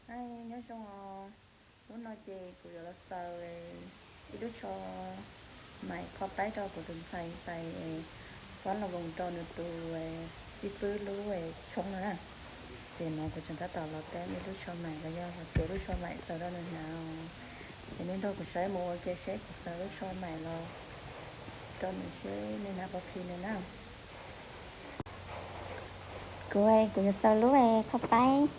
Hi, nyob zoo os. Hnub no ces kuv yuav los xaws ib lub tsho maim qho paib rau kuv tus ntxhais pais pab los voos rau nws tus xib fwb lub tshoob no na. Ces no kuv tseem tab tom los teb ib lub tsho maim los yog los txiav lub tsho maim xaws rau nws hnav. Ces nej nrog kuv saib mus ua ke seb kuv xaws lub tsho maim los rau nws seb nws hnav puas phim nws na. Kuv, kuv yuav xaws lub qho paib,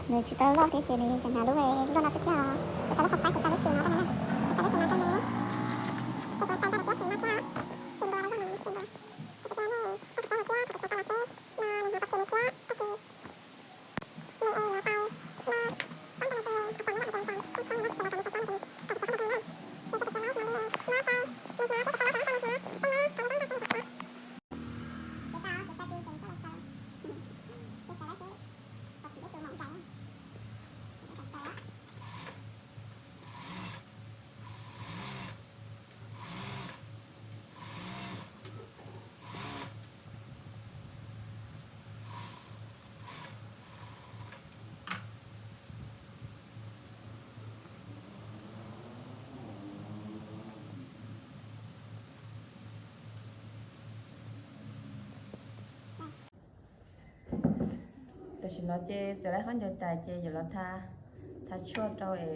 nws tsis tau loj thiab ces nws tseem hnav lub loj no xwb thiab os. Kuv xaws lub qho paib, kuv xaws lub phim no rau nws, kuv xaws lub phim no rau nws. Ces kuv xaws rau lub phim no thiab os. Phim npua los yog nws phim npua. Ces kuv tias nej, nej kuv saib mus thiab, thaum kuv xaws tau los seb no nws hnav puas phim nws thiab. Tag kis nws es yuav pais no pab rau nws tus, hais tias nws tus, tus tshoob no tus los kom nws tau txob nws tus, kom kuv txav txob nws tus na. Ces kuv tias nws no rau, nws hnav thiab kuv xaws lub qho paib rau nws hnav, tau na, kom nws txob nws tus xwb kuv txav. Tam sim no ces txiav lawv qhob ncaws tas ces yuav los tha, tha tshuaj rau es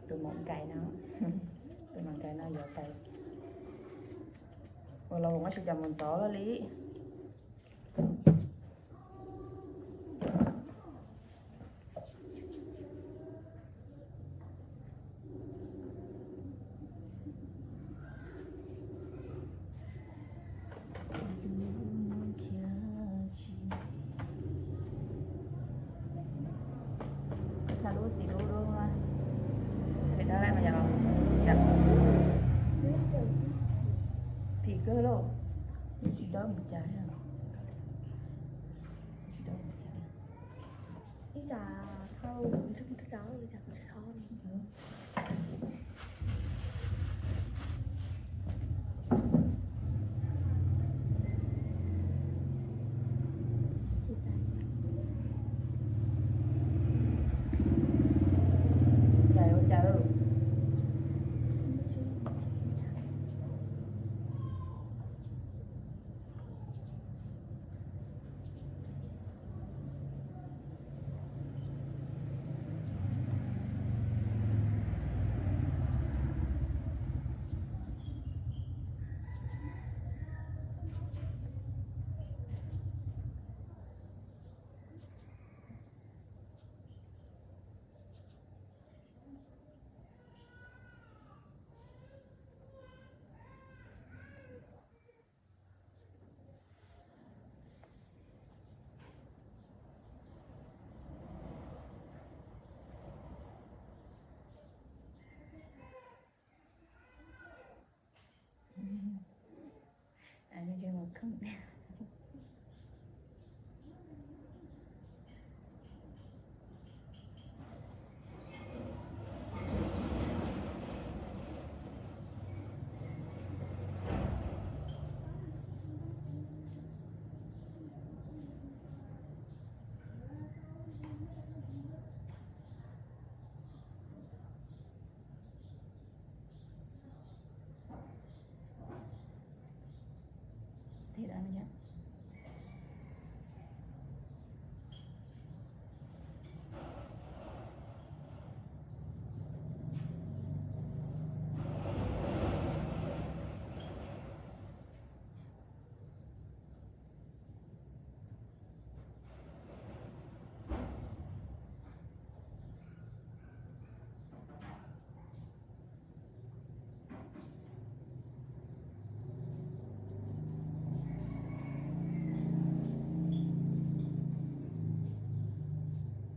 tus maum nkais no, tus maum nkais no yuav pais ua los ua si cas mus ntxov luaj li. Tha lub xim lub lub, phem dawb mas yog, phim kawg lauj, tsis dawb mus cas, tsis dawb mus cas. Ib tsam thauj ib tsam kuv tsis kho li. Txais ua cas?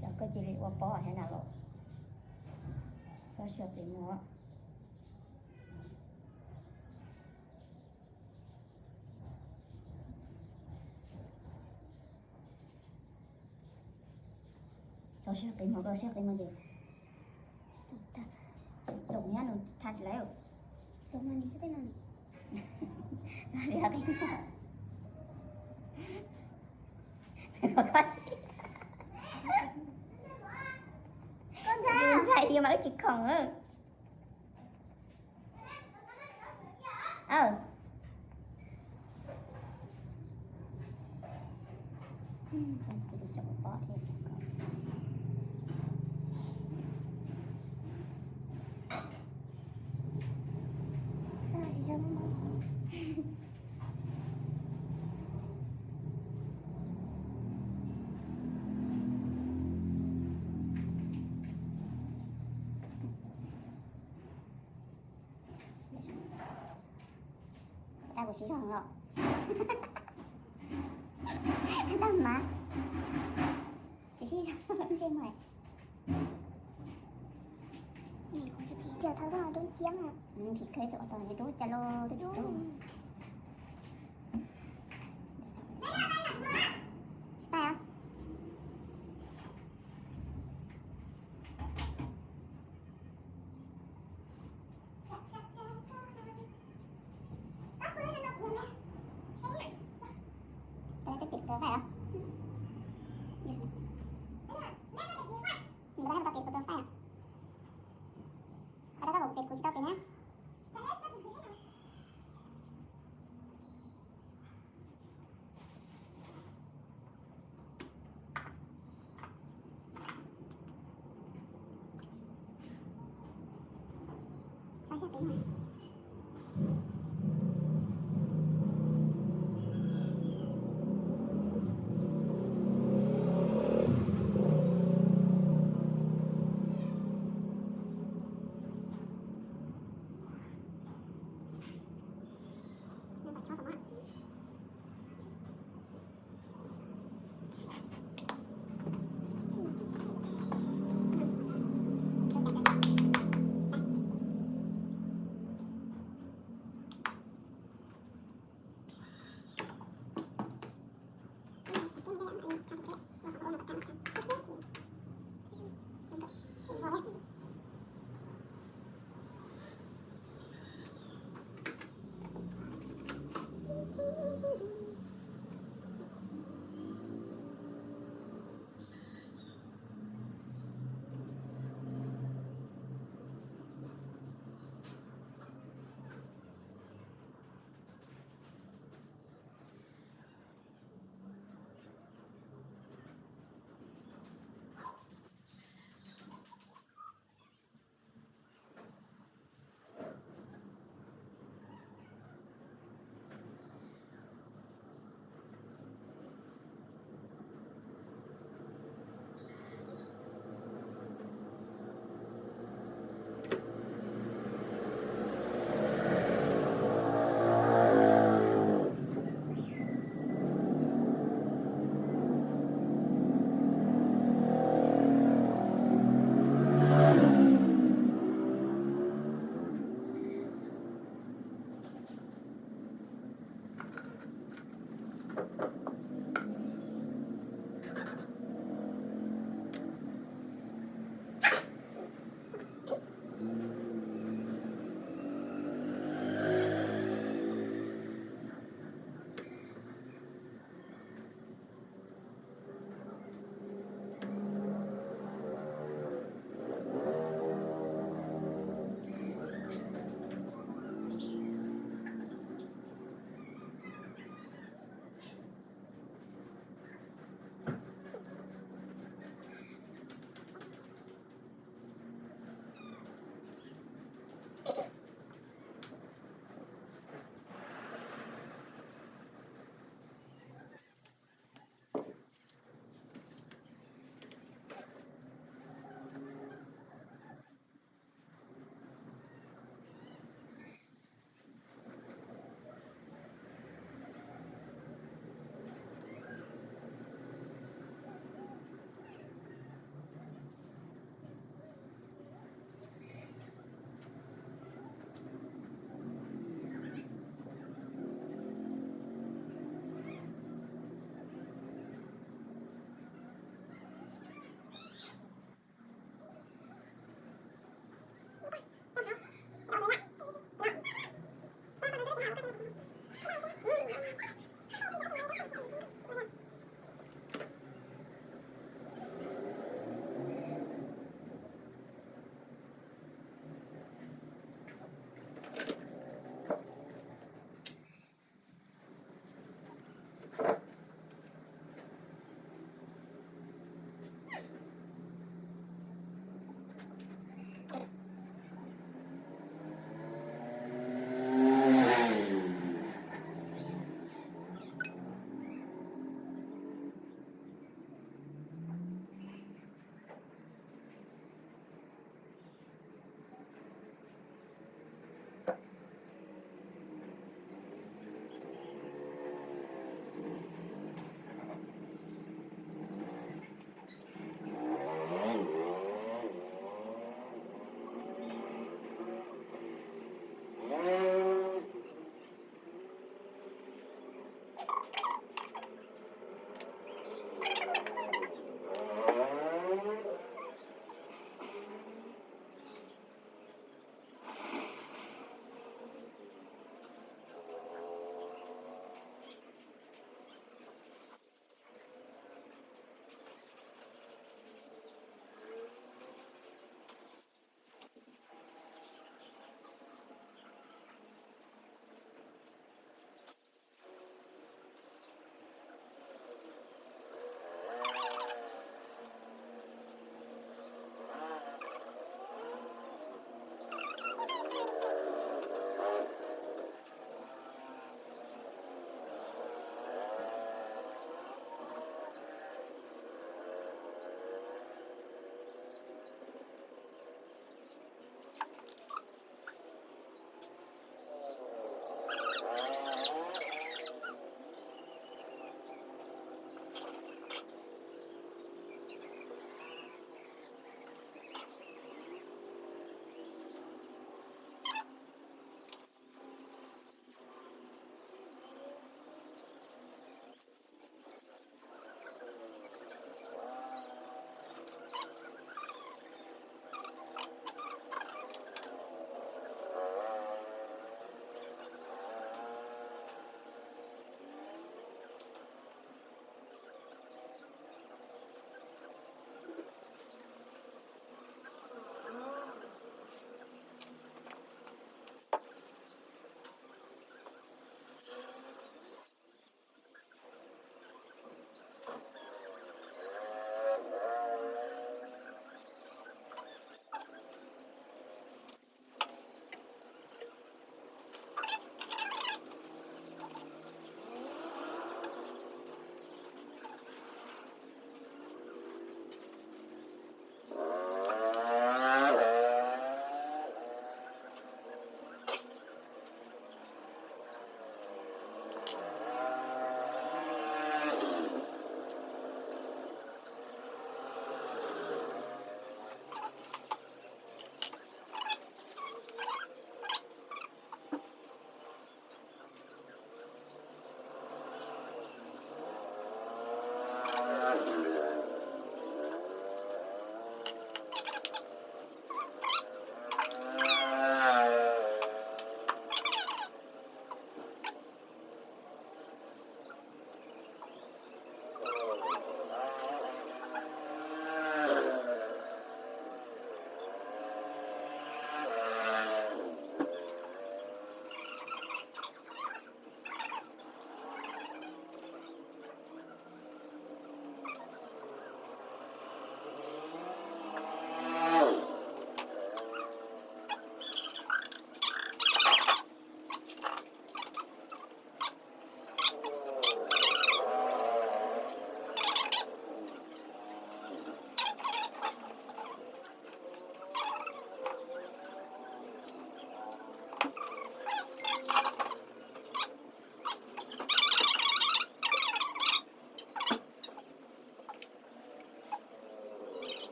Cov koj cia li ua pob thiab na los. Txhob siab pem muag. Txhob siab pem muag, koj siab pem muag ces txoom nyab nws tha tsis laiv. Txoom no ni, tej no ni. Txhob siab pem muag. Mas wb tsis khoom. Aw. Tau kuv siv zog los. Tau mas. Tsis siv zog ntsej muag. Phim khawv txog dub nciab. Phim khawv txog dub cas los twb dub. Tsis pais.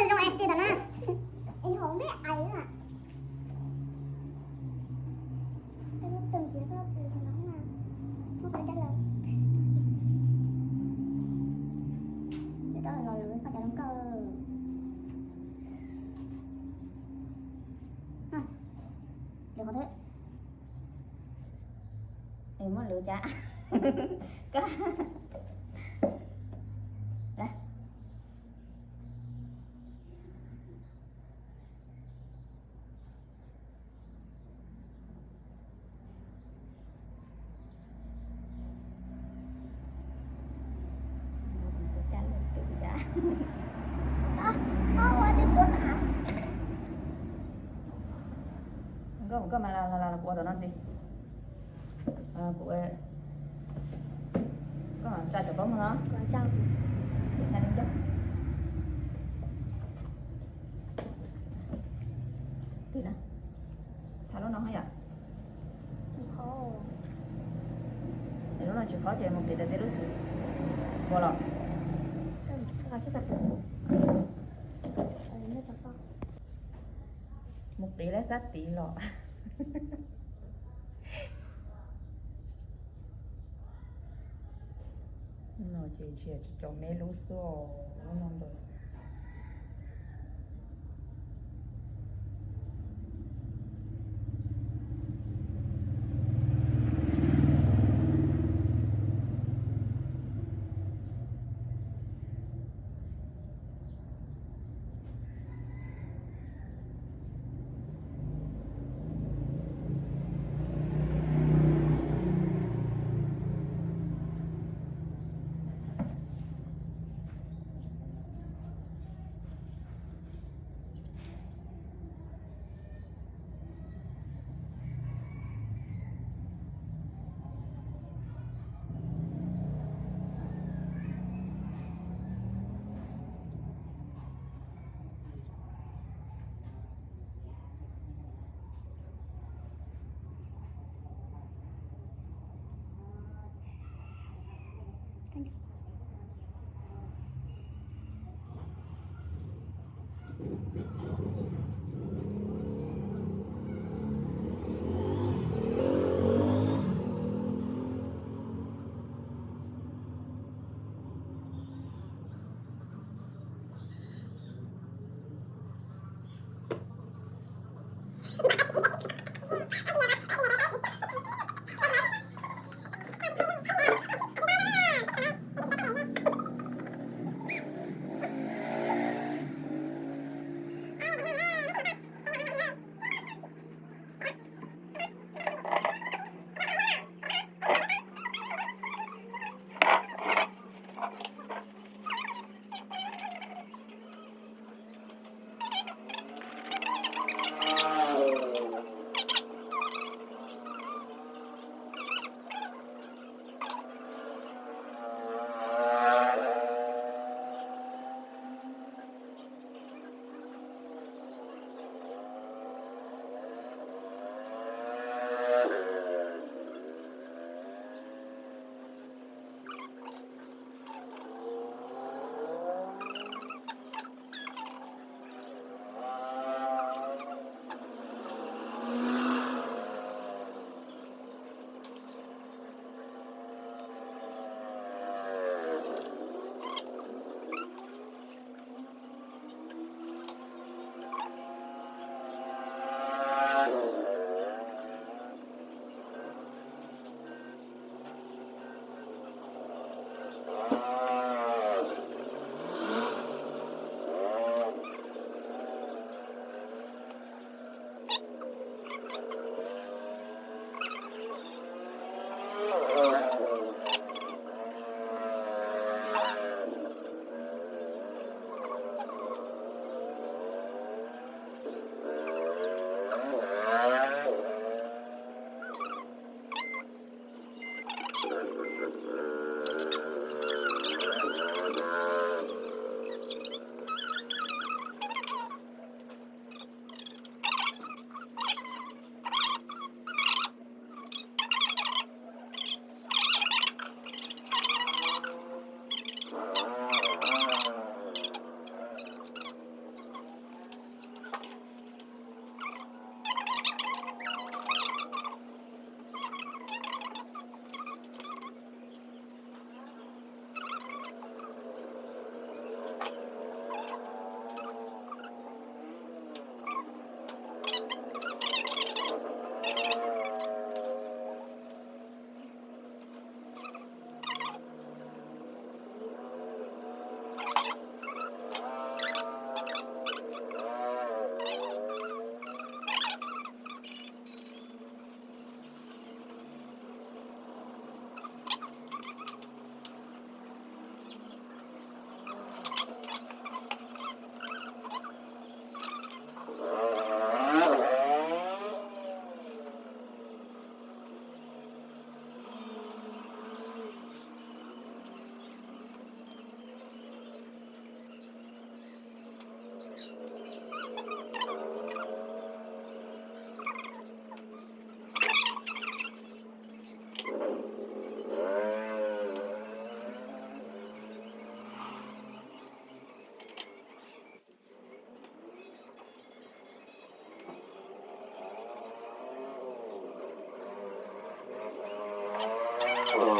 Zoo es tig tau na. Es hauv npeb ais na. Tus ntsiav koj tus no na. Muab qhov coj los. Coj los lwv koj cov zoo nkauj. Lwv qhov thwb. Es muab lwv cas. Koj. Nkauj, koj mas los los kuv ua tom no ntxiv. Kuv, koj tsa cov plaub mug no. Tsa li ncauj. Twg na? Thaij lub no hov yom. Lub no tsis qhov ces mus qiv tas tej lub xwb. Ua los. Mus qiv lawv sab tid los. No ces ntsia tsis tau me lub xwb os, lub no ntawd.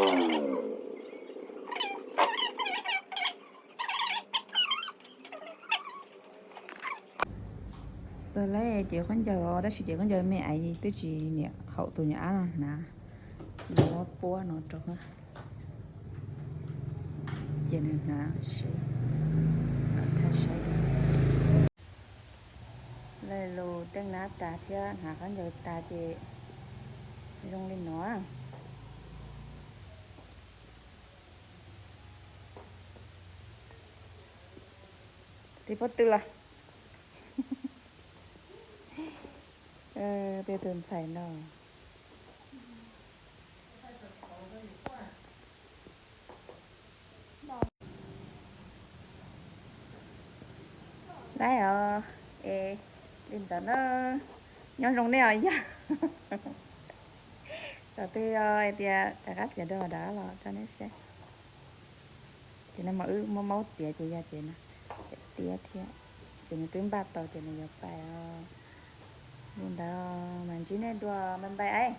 Xav lawv cev khaub ncaws os, tab sis cev khaub ncaws me aiv twb tsis niam haum tus nyuam ab no hnav. Muab puab no rau, ces nws hnav seb, thaij saib. Lawv lus teej nab tas thiab hnav khaub ncaws tas ces zoo li no. Tiv pob tw los, tig tus ntxhais no. Laib os, es li ntawd na, nyob zoo nej os yog. Thaum twg yog hais tias rov qab txiav dua dab los tso nej saib. Ces no mas wb muab maub txiav ces yog ces no, tiab thiab, ces nws twb npaj tau ces nws yuav pais os. Li ntawd mas ntsib nej dua, bye bye.